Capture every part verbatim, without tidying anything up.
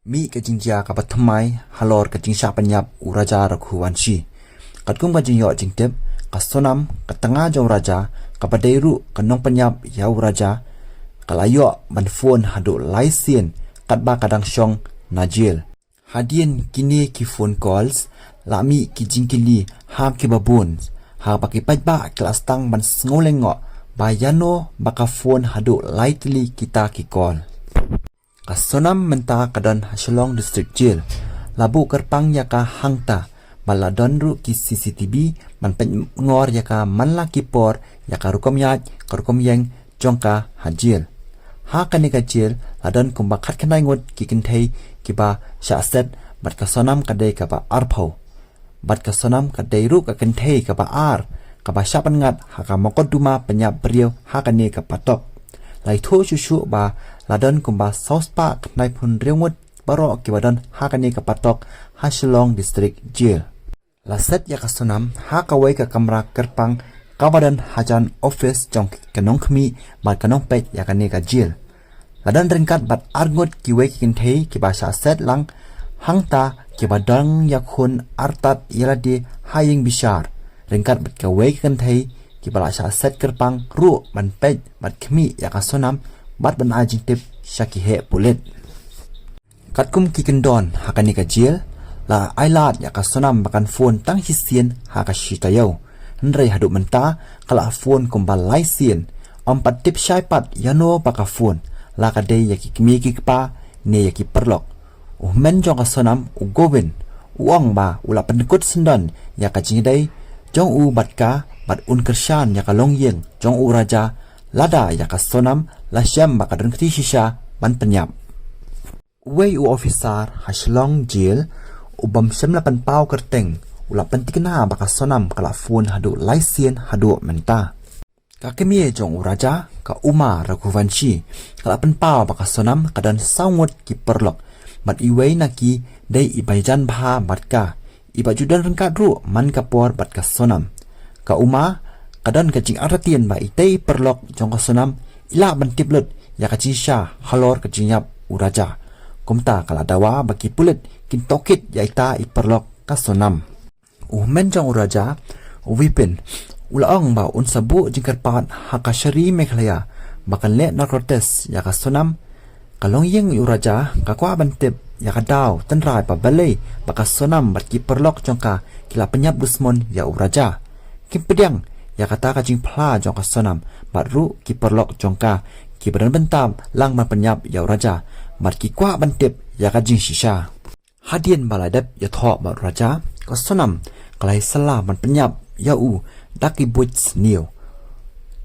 Mih ka jingjia kaba thymmai halor ka jingshah pynïap u Raja Raghuvanshi. Katkum ka jingïoh jingtip, ka Sonam, ka tnga jong u Raja, kaba dei ruh ka nongpynïap ïa u Raja, ka la ïoh ban phone haduh lai sien katba ka dang shong na jail. Hadien kine ki phone calls, la mih ki jingkylli ha kiba bun, haba ki paidbah ki la sdang ban sngew lyngngoh ba ïano ba ka phone haduh lai tylli kita ki call. Ka Sonam mynta ka don ha Shillong District Jail. La buh kyrpang ïa ka hangta, bad la don ruh ki C C T V ban peit ngor ïa ka man la ki por, ïa ka rukom ïaid, ka rukom ïeng jong ka ha jail. Ha kane ka jail, la don kumba khatkhyndai ngut ki kynthei kiba shah set, bad ka Sonam ka dei kaba arphew. Bad ka Sonam ka dei ruh ka kynthei kaba ar kaba shah pynngat ha ka mokotduma pynïap briew ha kane ka patok. La ïathuh shuh shuh ba la don kumba saw spah khyndai phew hynriew ngut baroh kiba don ha kane ka patok ha Shillong District Jail. La set ïa ka Sonam ha kawei ka kamra kyrpang kaba don hajan office jong ka nongkhmih bad ka nongpeit ïa kane ka jail. La don ryngkat bad ar ngut kiwei ki kynthei kiba shah set lang hangta, kiba dang ïakhun artat ïa lade ha ïing bishar, ryngkat bad kawei ki kynthei kiba la shah set kyrpang ruh ban peit bad khmih ïa ka Sonam bad ban ai jingtip sha ki heh pulit. Katkum ki kyndon ha kane ka jail, la ai lad ïa ka Sonam ba kan phone tang shisien ha ka shi taïew. Hynrei haduh mynta ka la phone kumba lai sien. Ym pat tip shai pat ïano ba ka phone, la ka dei ïa ki kmie ki kpa ne ïa ki paralok. U hynmen jong ka Sonam, u Govind, u ong ba u la pynkut syndon ïa ka jingïadei jong u bad ka, bad un kyrshan ïa ka longïing jong u Raja lada ïa ka Sonam la shem ba ka don kti shisha ban pynïap. Uwei u officer ha Shillong Jail, u bym shym la pynpaw kyrteng, u la pynthikna ba ka Sonam ka la phone haduh lai sien haduh mynta. Ka kmie jong u Raja, ka Uma Raghuvanshi, ka la pynpaw ba ka Sonam ka don saw ngut ki paralok, bad iwei na ki dei i Baijan Bha bad ka, iba ju don ryngkat ruh man ka por bad ka Sonam. Ka Uma ka don ka jingartatien ba itei i paralok jong ka Sonam i lah ban tip lut ïa ka jingshisha halor ka jingïap u Raja. Kumta ka la dawa ba ki pulit kin tohkit ïa ita i paralok ka Sonam. U hynmen jong u Raja, u Vipin, u la ong ba un sa buh jingkyrpad ha ka Shri Meghalaya ba kan leh narco test ïa ka Sonam. Ka longïing u Raja ka kwah ban tip ïa ka daw tynrai ba balei ba ka Sonam bad ki paralok jong ka ki la pynïap dusmon ïa u Raja. Kim pdiang ïa kata ka jingphla jong ka Sonam bad ruh ki paralok jong ka kiba don bynta lang ban pynïap ïa u Raja, bad ki kwah ban tip ïa ka jingshisha. Hadien ba la dep ïathoh bad u Raja, ka Sonam ka la ïasylla ban pynïap ïa u da ki buit sniew.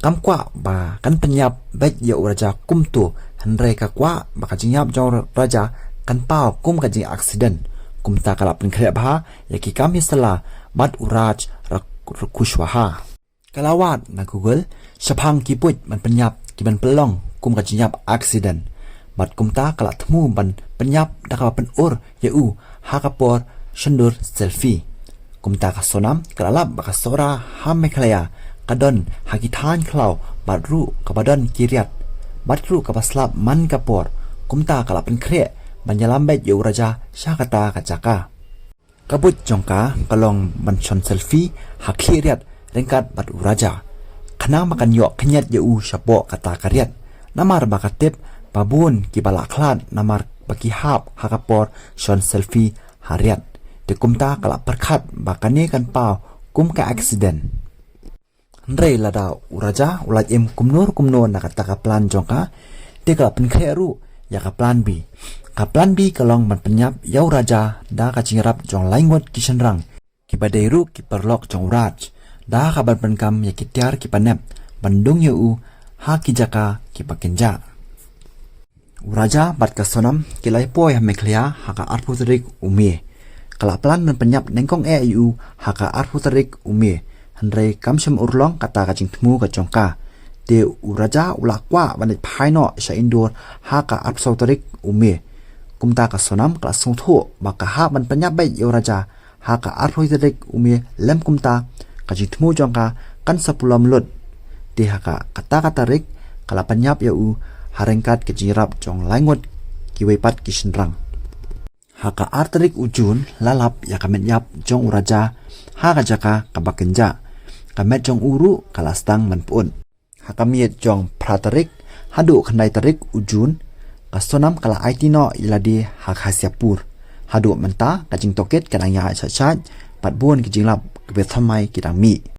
Kam kwah ba kan pynïap beit ïa u Raja kumto, hynrei ka kwah ba ka jingïap jong u Raja kan paw kum ka jingaccident. Kumta ka la pynkhreh bha ïa ki kam ïasylla bad u Raj Ra-, Kushwaha. Ka la wad na Google shaphang ki buit ban pynïap kiban pynlong kum ka jingïap accident. Bad kumta ka la thmu ban pynïap da kaba pynur ïa u ha ka por shondur selfie. Kumta ka Sonam ka la lap ba ka Sohra ha Meghalaya ka don ha ki thaiñ khlaw bad ruh kaba don ki riat, bad ruh kaba slap man ka por. Kumta ka la pynkhreh ban ïalam beit ïa u Raja sha kata ka jaka. Ka buit jong ka ka long ban shon selfie ha khlieh riat ryngkat bad u Raja, khnang ba kan ïoh khynñiat ïa u shapoh kata ka riat. Namar ba ka tip ba bun kiba la khlad namar ba ki hap ha ka por shon selfie ha riat. Te kumta ka la pyrkhat ba kane kan paw kum ka accident. Hynrei lada u Raja u la im kumno kumno na kata ka plan jong ka, te ka la pynkhreh ruh ïa ka plan B. Ka plan B ka long ban pynïap ïa u Raja da ka jingïarap jong lai ngut ki shynrang kiba dei ruh ki paralok jong u Raj, da kaban pyndonkam ïa ki tiar kiba nep ban dung ïa u ha ki jaka kiba kynjah. U Raja bad ka Sonam ki la ïa poi ha Meghalaya ha ka arphew tarik u May. Ka la plan ban pynïap nyngkong eh ïa u ha ka arphew tarik u May. Hynrei kam shym urlong kata ka jingthmu ka jong ka. Te u Raja u la kwah ban leit phai noh sha Indore ha ka arphew saw tarik u May. Kumta ka Sonam ka la sngewthuh ba ka hap ban pynïap beit ïa u Raja ha ka arphew tarik u May lym kumta, ka jingthmu jong ka kan sa pulom lut. Te ha ka kata ka tarik ka la pynïap ïa u ha ryngkat ka jingïarap jong lai ngut kiwei pat ki shynrang. Ha ka ar tarik u Jun la lap ïa ka met ïap jong u Raja ha ka jaka kaba kynjah. Ka met jong u ruh ka la sdang ban pyut. Ha ka miet jong phra tarik haduh khyndai tarik u Jun, ka Sonam ka la aiti noh ïa lade ha Khasiapur. Haduh mynta ka jingtohkit ka dang ïaid shaid shaid bad bun ki jinglap kiba thymmai ki dang mih.